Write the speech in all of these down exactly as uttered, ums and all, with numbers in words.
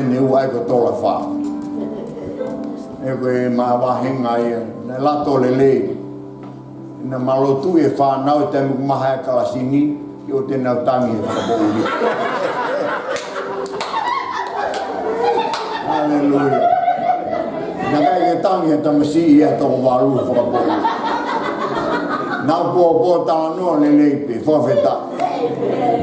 ʻEne ua ʻa e ko e tola fā. ʻE ko e ma vahenga ia, naʻe lato lelei. Naʻa ma lotu e fānau ʻi he taimi ʻoku ma hae kalasi ni, ʻio te nau tangi he fakapoʻuli. Haleluia. Naʻe ʻikai ke tangi he tamasiʻi ia ʻe toko valu he fakapoʻuli. Nau pōpō talanoa lelei pē, fakafetaʻi.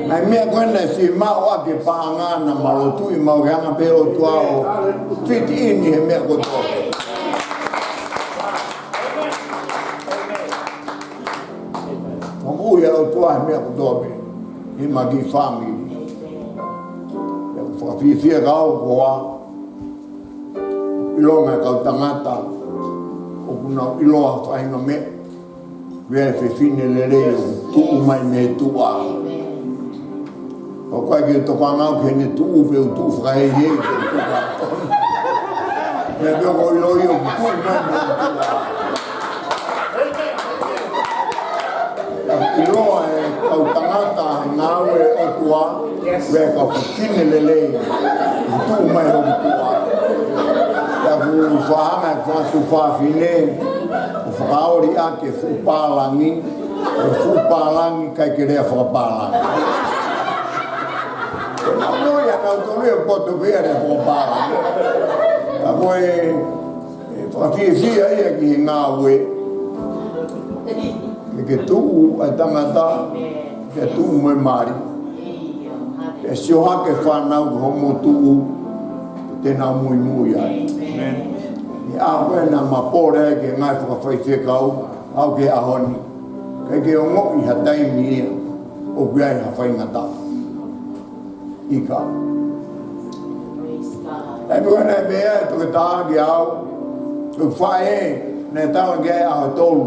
ʻA e meʻa ko ena ʻe fiemaʻu ʻaki e paʻanga naʻa ma lotu ʻi mau ke anga pē ʻOtua ʻo fit in he meʻa kotoa. Fakamoʻui ʻa e ʻOtua he meʻa kotoa pē, ʻi he ma kiʻi fāmili. ʻIo, fakafiefia ka au ko ā, ʻilonga e kau tangata, ʻoku nau ʻiloa faʻahinga meʻa, ʻa e fefine lelei ʻoku tuʻu mai mei tuʻa. ʻOku ʻikai ke tokanga au ki heʻene tuʻu pe ʻoku tuʻu fakaheihei pe ʻoku tuʻu fakaʻotoʻoto. Meʻa pē ʻoku ou ʻilo ʻoku tuʻu mai mei tuʻa. ʻIloa e kau tangata ngāue ʻOtua, ʻa e kau fefine lelei ʻoku tuʻu mai hoku tuʻa. ʻIo, ʻoku fāhanga e fatu fafine, ʻo fakaoli ʻaki e fuʻu pālangi, ʻo e fuʻu pālangi ʻikai ke lea fakapālangi. Ko e maumau ia nautolu ia poto pē ia lea fakapālangi. Ka ko e, ʻe fakafiefia ia ki he ngāue. Ke ke tuʻu ʻa e tangata, ke tuʻu mo e mali. Ke sio hake fānau ki hoʻomo tuʻu, te nau muimui ai. ʻAmeni. ʻI he ʻaho ko ē naʻa ma pole ai ki he ngaahi fakafaifekau, aʻu ki he ʻaho ni. ʻIkai ke ongoʻi ha taimi ia ʻoku ʻi ai ha faingataʻa. ʻIkai. Taimi ko ē naʻe pehē ai e toketā kiate au, ʻoku faʻē, naʻe tala ki ai ʻaho ʻe tolu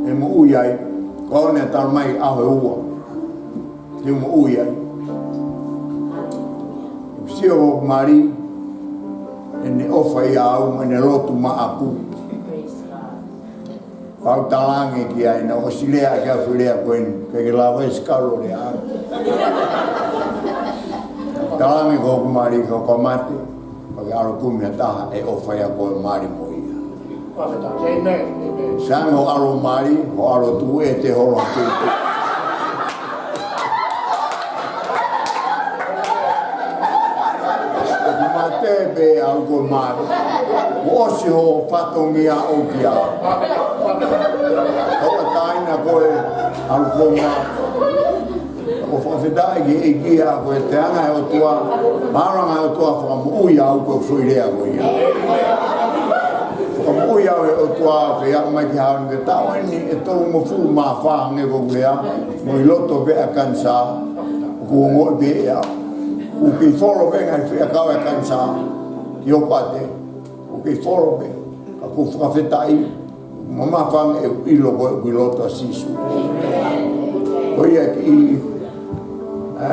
ʻe moʻui ai, ko au naʻe tala mai ʻaho ʻe ua te u moʻui ai. ʻOku sio hoku mali, ʻene ʻofa ʻiate au, mo ʻene lotu maʻaku. Pea u talaange ki ai, naʻe ʻosi lea ki ai e foʻi lea ko eni, ʻikai ke lava ʻe Sikalo lea. Talaange ki hoku mali, ka u ka mate, pea ke ʻalu kumi ha taha ʻe ʻofa ʻiate koe, mali mo ia. Sai ange hoʻo ʻalu mali, hoʻo ʻalu tuʻu ʻe te holo atu. Mate pē ʻalu koe mali. Kuo ʻosi hoʻo fatongia ʻoku ʻia au. Hoʻo taina koe ʻalu koe mali. ʻOku fakafetaʻi ki he ʻEiki ʻa ko e te anga ʻe he ʻOtua, mālōlō anga ʻe he ʻOtua fakamoʻui au ko e foʻi lea ko ia. Fakamoʻui au ʻe he ʻOtua ke aʻu mai ki he ʻaho ni ke taʻu eni ʻe tolungofulu mā fā hangē ko ʻeku lea, mo ʻi loto pē ʻa e kanisā, ʻoku ongoʻi pē ʻe au. ʻOku kei folo pē ngaahi feʻauhi ʻa e kanisā, ki hoku ʻate, ʻoku kei folo pē, ka ʻoku ou fakafetaʻi, mamafa ange ʻeku ʻilo ko ē ʻoku ʻi loto ʻa Sīsū. Ko ia kiʻi, ē,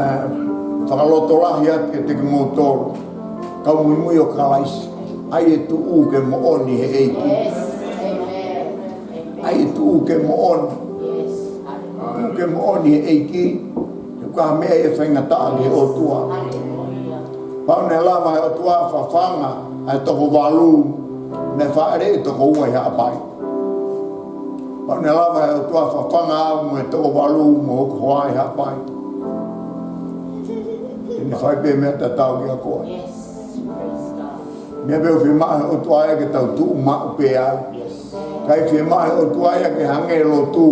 fakalotolahi atu kiate kimoutolu, kau muimui ʻo Kalaisi, ʻai e tuʻu ke moʻoni he ʻEiki. ʻAi e tuʻu ke moʻoni. Tuʻu ke moʻoni he ʻEiki, he ʻoku ʻikai ha meʻa ia ʻe faingataʻa ki he ʻOtua. Pau naʻe lava ʻe he ʻOtua ʻo fafanga ʻa e toko valu, naʻe fāʻeleʻi e toko ua ʻi Haʻapai. Pau naʻe lava ʻe he ʻOtua ʻo fafanga au mo e toko valu mo hoku hoa ʻi Haʻapai. Te ne fai pē meʻa tatau kiate koe. Meʻa pē ʻoku fiemaʻu ʻe he ʻOtua ia ke tau tuʻu maʻu pē ai. ʻIkai fiemaʻu ʻe he ʻOtua ia ke hangē e lotu.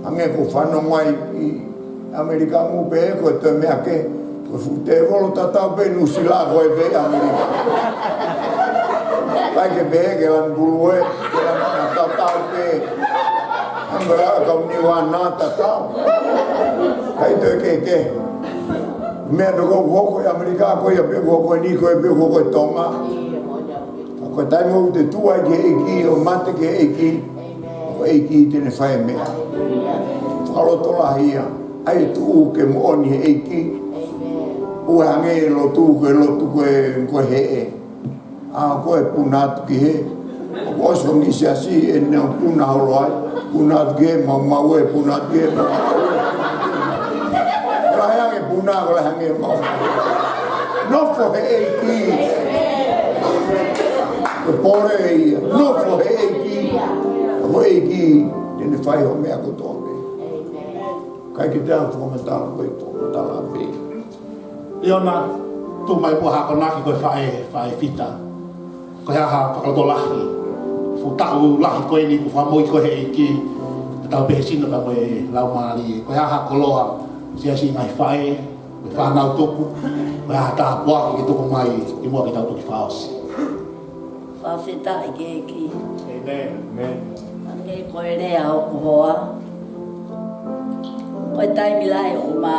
Hangē ko e fanongo ai ʻi ʻAmelika mo pehē ko e toe meʻa kehe. Ko e fuʻu tēvolo tatau pē Nuʻusila ko ē pē ʻAmelika. ʻIkai ke pehē ke lanu pulue, ke lanu tatau pē. Hangē ko e kau Niuana tatau. ʻIkai toe kehekehe. Meʻa naʻa ku hoko ʻi ʻAmelika ko ia pē, ku hoko eni ko ia pē, ku hoko ʻi Tonga. Ka ko e taimi ʻoku te tuʻu ai ki he ʻEiki, ʻo mate ki he ʻEiki, ko e ʻEiki te ne fai e meʻa. Fakalotolahi ia, ʻai e tuʻu ke moʻoni he ʻEiki. ʻOua ʻe hangē e lotu, ko e lotu ko e, ko e heʻe. ʻA ko e puna atu ki hē. ʻOku ʻosi ko e ngaahi siasi ʻe nau puna holo ai. Puna atu ki hē, maumau ē, puna atu ki hē, maumau ē. Ko e lahi ange e puna, ko e lahi ange e maumau. Nofo he ʻEiki. Ko e pole ia. Nofo he ʻEiki. Ko e ʻEiki te ne fai hoʻo meʻa kotoa pē. ʻIkai ke te ʻalu fakamatala, ko e fakamatala pē. Liona, tuʻu mai muʻa ha akonaki ko e faʻē, faʻē Fita. Ko e hā ha fakalotolahi, fuʻu taʻu lahi ko eni kuo fakamoʻui koe ʻe he ʻEiki, tatau pē he sino pea mo e laumālie. Ko e hā ha koloa, siasi, ngaahi faʻē, mo e fānau tupu, ko e hā ha tāpuaki ke tuku mai kimuʻa ke tau toki fakaʻosi. Fakafetaʻi ki he ʻEiki. ʻĒmeni. ʻĒmeni. Hangē ko e lea ʻa hoku hoa, ko e taimi lahi ʻoku ma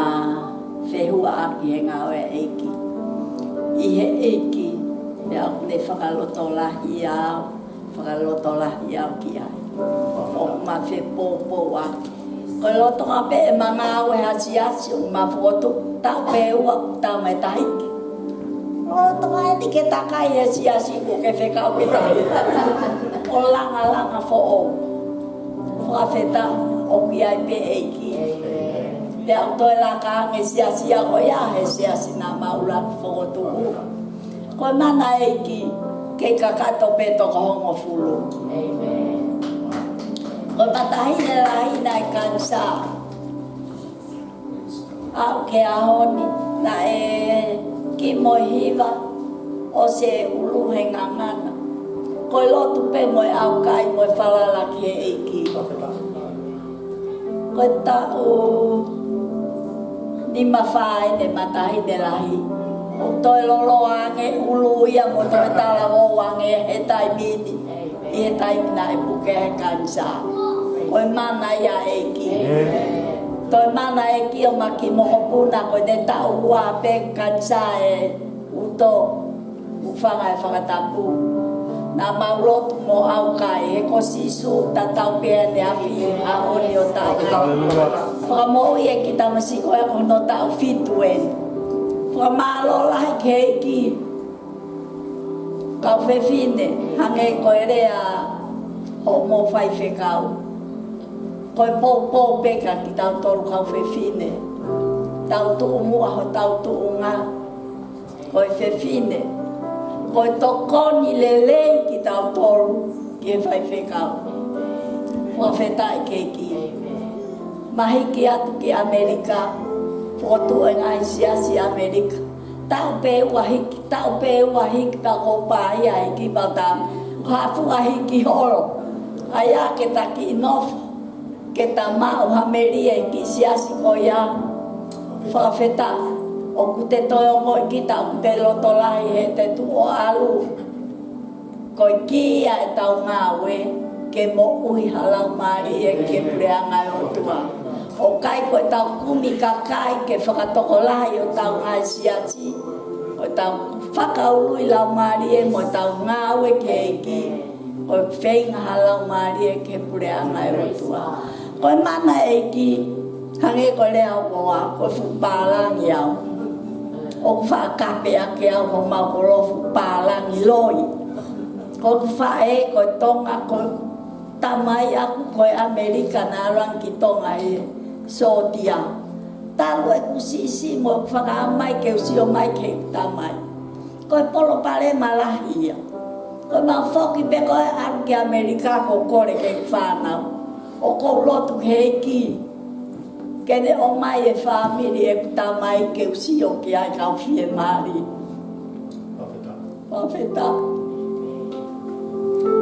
fehuʻa ʻaki he ngāue ʻa e ʻEiki. ʻI he ʻEiki, pea ʻoku ne fakalotolahi au, fakalotolahi au ki ai. ʻOku ma fepoupou ʻaki. Ko e lolotonga pē ʻema ngāue he siasi, ʻoku ma fokotuʻu taʻu pē ua, taʻu mai tahiki. Lolotonga eni ke takai he siasi, ʻoku ke fekau ke takai. ʻO langalanga foʻou. Fakafetaʻi, ʻoku ʻi ai pē ʻEiki. Pea ʻoku toe laka ange siasi ia ko ia he siasi naʻa ma ʻuluaki fokotuʻu. Ko e mana ʻEiki, kei kakato pē toko hongofulu. Ko e matahine lahi naʻe kanisā au ki he ʻaho ni, naʻe kiʻi moʻui hiva, ʻosi e ʻulu he ngangana. Ko e lotu pē mo e ʻaukai mo e falala ki he ʻEiki. Ko e taʻu nima fā eni matahine lahi. ʻO toe loloa ange ʻulu ia mo toe talavou ange he taimi ni. ʻI he taimi naʻe puke he kanisā. Ko e mana ia ʻEiki. Toe mana ʻEiki ʻo ma kiʻi mokopuna ko ʻene taʻu ua pē kanisā ʻe uto. ʻUfanga e fakatapu. Naʻa mau lotu mo ʻaukai, he ko Sīsū tatau pē ʻene ʻapi ʻaho ni ʻo taʻu. Haleluia. Fakamoʻui ʻe ki tamasiʻi ko e ko hono taʻu fitu eni. Fakamālō lahi ki he ʻEiki. Kau fefine, hangē ko e lea hoʻomo faifekau. Ko e poupou pē kia kitautolu kau fefine. Tau tuʻu muʻa hotau tuʻunga. Ko e fefine, ko e tokoni lelei kitautolu ki he faifekau. Fakafetaʻi ki he ʻEiki. Ma hiki atu ki ʻAmelika, fokotuʻu e ngaahi siasi ʻAmelika. Taʻu pē ua hiki, taʻu pē ua hiki, taʻu ko pa ia hiki pau ta. Ko ha fuʻu hiki holo. ʻAi ā ke ta kiʻi nofo. Ke ta maʻu ha melie ki he siasi ko ia. Fakafetaʻi. ʻOku te toe ongoʻi kita ʻoku te loto lahi he te tuʻu ʻo ʻalu. Ko e kī ia ʻetau ngāue ke moʻui ha laumālie ki he puleʻanga ʻo e ʻOtua. ʻOku ʻikai ko ʻetau kumi kakai ke fakatokolahi hotau ngaahi siasi. Ko ʻetau fakaului laumālie mo ʻetau ngāue ki he ʻEiki. Ko e feinga ha laumālie ki he puleʻanga ʻo e ʻOtua. Ko e mana ʻEiki, hangē ko e lea ʻa e hoa, ko e fuʻu pālangi au. ʻOku faʻa kape ake au homau koloa fuʻu pālangi loi. Ko ʻeku faʻē ko e Tonga, ko e tamai ʻaku ko e ʻAmelika naʻe ʻalu ange ki Tonga ʻi he sōtia. Talu ʻeku siʻisiʻi mo ʻeku fakaʻamu mai ke u sio mai ki heʻeku tamai. Ko e palopalema lahi ia. Ko ʻemau foki pē ko ē ʻalu ki ʻAmelika ʻoku ou kole ki heʻeku fānau. ʻOku ou lotu ki he ʻEiki. Ke ne ʻomai e fāmili ʻeku tamai ke u sio ki ai kau fiemālie. Fakafetaʻi.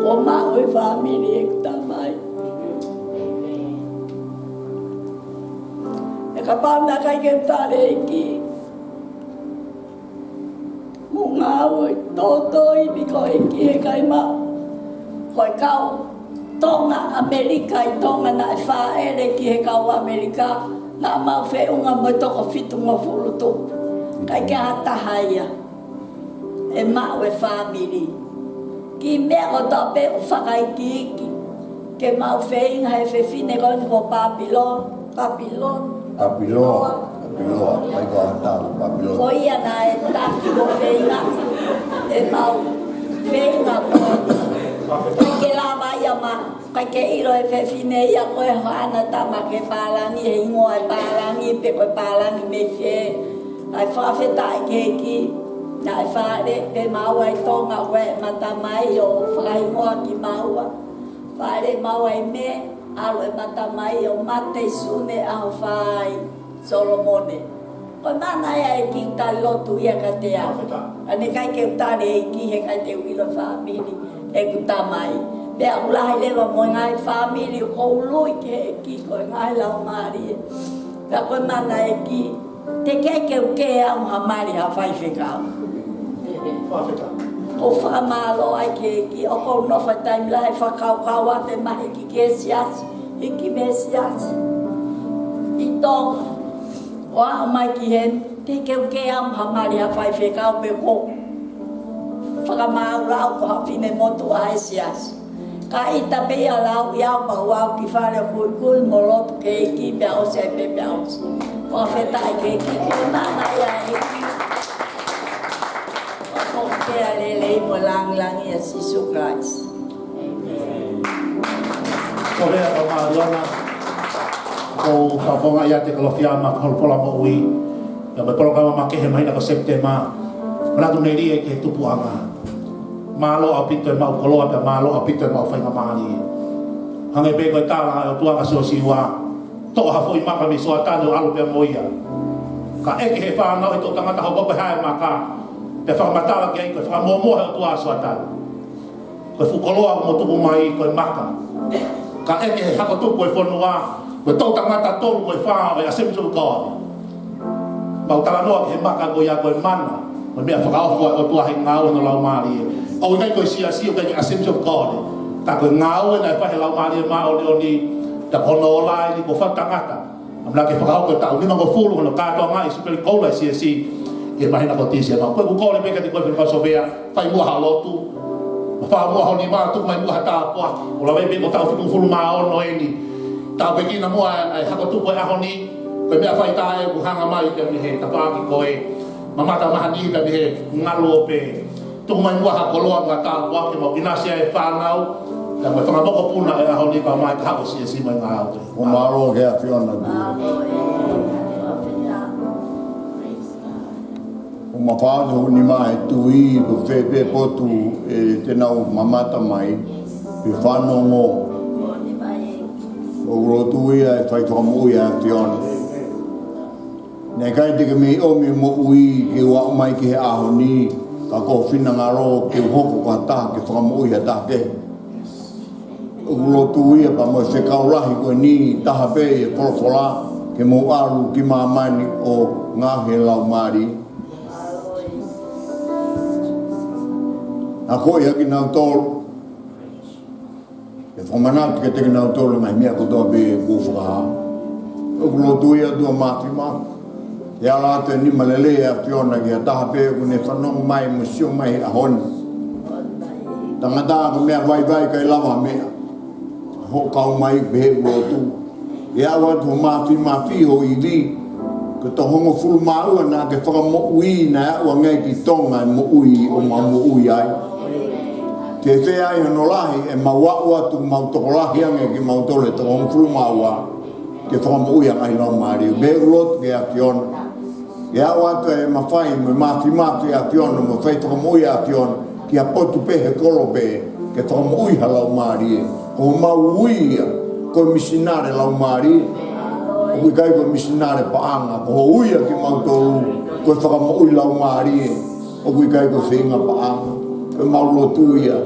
Kuo maʻu e fāmili ʻeku tamai. He kapau naʻe ʻikai ke u tali e ʻEiki. Mo ngāue tōtōivi ko e ʻEiki he ʻikai maʻu. Ko e kau Tonga ʻAmelika ʻi Tonga naʻe fāʻele ki he kau ʻAmelika, naʻa mau feʻunga mo e toko fitungofulu tupu. ʻIkai ke ʻi ai ha taha ia ʻe maʻu e fāmili. Kiʻi meʻa kotoa pē ʻoku fakaikiiki. Ke mau feinga he fefine ko eni ko Papilone. Papilone. Papiloa. Papiloa. ʻIkai ko ha tau, Papilone. Ko ia naʻe taki ko e feinga. ʻE mau feinga ko. ʻIkai ke lava ia ma. ʻIkai ke ʻilo e fefine ia ko e hā ʻana tama ki he pālangi, he hingoa e pālangi, pe ko e pālangi mei fē. ʻAi fakafetaʻi ki he ʻEiki. Naʻe fale pē maua ʻi Tonga ʻa e matamai ʻo fakahingoa kimaua. Fale maua ʻi Mē, ʻalu e matamai ʻo mate ʻi Sune ʻaho fā ʻi Solomone. Ko e mana ia ʻEiki, tali lotu ia kiate au. Ka naʻe ʻikai ke u tali ʻEiki he ʻikai te u ʻilo fāmili ʻeku tamai. Pea ʻoku lahi leva mo e ngaahi fāmili ʻoku ului ki he ʻEiki ko e ngaahi laumālie. Pea ko e mana ʻEiki, teʻeki ke u kē au ha mali ha faifekau. Fakafetaʻi. ʻOku ou fakamālō ai ki he ʻEiki, ʻoku ou nofo he taimi lahi fakakaukau atu e mahiki ki he siasi, hiki mei he siasi ʻi Tonga. ʻO aʻu mai ki heni, teʻeki ke u kē au ha mali ha faifekau pe ko e fakamaau lau ko ha finemotuʻa he siasi. Ka ʻita pē ia lau ia pea u aʻu ki fale ʻo kuikui mo lotu ki he ʻEiki pea ʻosi ai pē pea ʻosi. Fakafetaʻi ki he ʻEiki, ko e mana ia ʻEiki. ʻOku ou kea lelei mo langilangi ʻia Sīsū Kalaisi. Ko e meʻa ka mālō ʻaupito. ʻOku ou fakafofongaʻi atu e kalofiama, holofola moʻui. Pea mo e polokalama makehe māhina ko Sepitema. Manatu melie ki he tupuʻanga. Mālō ʻaupito e maʻu koloa pea mālō ʻaupito e maʻu faingamālie. Hangē pē ko e tala ʻa e ʻOtua kia Siosiua, toʻo ha foʻi maka mei Soatane ʻo ʻalu pea mo ia. Ka ʻeke ʻe he fānau ʻe he toʻutangata, ko e hā e maka? Pea fakamatala ki ai ko e fakamuʻomuʻa ʻa e ʻOtua ʻa Soatane. Ko e fuʻu koloa ʻoku mo tupu mai ko e maka. Ka ʻeke ʻe he hako tupu ʻo e fonua, ko e toʻutangata tolu mo e fā ʻo e Assemblies of God. Mau talanoa ki he maka ko ia ko e mana, ko e meʻa fakaofo ʻa e ʻOtua he ngāue ʻa hono Laumālie. ʻOku ʻikai ko e siasi, ʻoku ʻikai ko e Assemblies of God. Ka ko e ngāue naʻe fai ʻe he Laumālie Māʻoniʻoni, pea ko hono ola eni ko e fai tangata. ʻAmanaki ke fakahoko e taʻu nimangofulu hono kātoangaʻi e Siupeli Koula ʻa e siasi ʻi he māhina ko Tīsema. Ko ʻeku kole pē kiate koe Fineʻeiki Sovea, fai muʻa ha lotu. Mafao muʻa ho nima, tuku mai muʻa ha tāpuaki. ʻOku lave pē ko e taʻu fitungofulu mā ono eni. Tāpuekina muʻa e hako tupu ʻo e ʻaho ni. Ko e meʻa faitā ē ʻoku hanga mai pē mei he tafaʻaki ko e mamata mahani pē mei he ngaluope. Tuku mai muʻa ha koloa mo ha tāpuaki ke mau ʻinasi ai e fānau, pea mo e fanga mokopuna ʻo e ʻaho ni kae ʻumaʻā e kahaʻu ʻo e siasi mo e ngāue. ʻOku mālō ki he ʻAfiona. ʻOku mafao atu hoku nima he tui, ko fē pē potu ʻe te nau mamata mai, pe fanongo. ʻOku lotu ia ʻe fai fakamoʻui ʻa e ʻAfiona. Naʻe ʻikai te ke mei ʻomi moʻui ke u aʻu mai ki he ʻaho ni, ka ko ho finangalo ke u hoko ko ha taha ke fakamoʻui ha taha kehe. ʻOku lotu ia pea mo e fekau lahi ko eni, taha pē ʻi he folofola, ke mou ʻalu ki māmani ʻo ngaohi e Laumālie. Akoʻi ʻa kinautolu, ke fakamanatu kiate kinautolu e ngaahi meʻa kotoa pē kuo fakahā. ʻOku lotu ia ʻOtua Māfimafi, ke ala atu e nima lelei ʻa e ʻAfiona ki ha taha pē ʻoku ne fanongo mai mo sio mai he ʻaho ni. Tangata ko e meʻa vaivai, ʻikai lava ha meʻa. Hoʻo kau mai pē he lotu. ʻE aʻu atu ho Māfimafi, ho ivi. Ko e toko hongofulu mā ua naʻa ke fakamoʻui naʻe aʻu ange ki Tonga e moʻui ʻoku mau moʻui ai. Fēfē ai hono lahi, ʻe mau aʻu atu mau tokolahi ange kimautolu ʻe toko hongofulu mā ua ke fakamoʻui ʻa e ngaahi laumālie. Pea ʻoku lotu ki he ʻAfiona ke aʻu atu e mafai mo e māfimafi ʻa e ʻAfiona mo e fai fakamoʻui ʻa e ʻAfiona ki ha potu pē he kolo pē ke fakamoʻui ha laumālie. Ko homau ui ia ko e misinale laumālie. ʻOku ʻikai ko e misinale paʻanga. Ko ho ui ʻa kimautolu ko e fakamoʻui laumālie. ʻOku ʻikai ko e feinga paʻanga. Ko ʻemau lotu ia.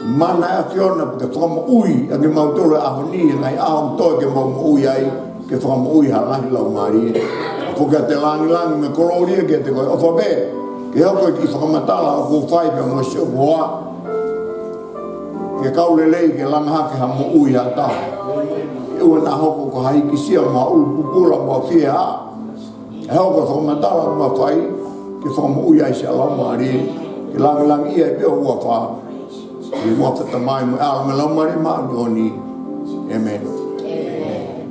Mana ʻa e ʻAfiona ke fakamoʻui ʻa kimautolu he ʻaho ni, he ngaahi ʻaho ʻoku toe ke mau moʻui ai, ke fakamoʻui ha ngaahi laumālie. Foki atu e langilangi mo e kolōlia kiate koe, ʻofa pē ke hoko e kiʻi fakamatala ʻoku ou fai pea mo siʻoku hoa, ke kau lelei ke langa hake ha moʻui ha taha. ʻE ʻoua naʻa hoko ko ha hikisia mo ha ʻulu pupula mo ha fiehā. ʻE hoko e fakamatala ʻoku ma fai ke fakamoʻui ai siʻa laumālie, ke langilangiʻia ai pē ho huafa. ʻI he huafa ʻo e Tamai mo e ʻAlo mo e Laumālie Māʻoniʻoni. ʻĒmeni.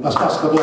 Pasipasi katoa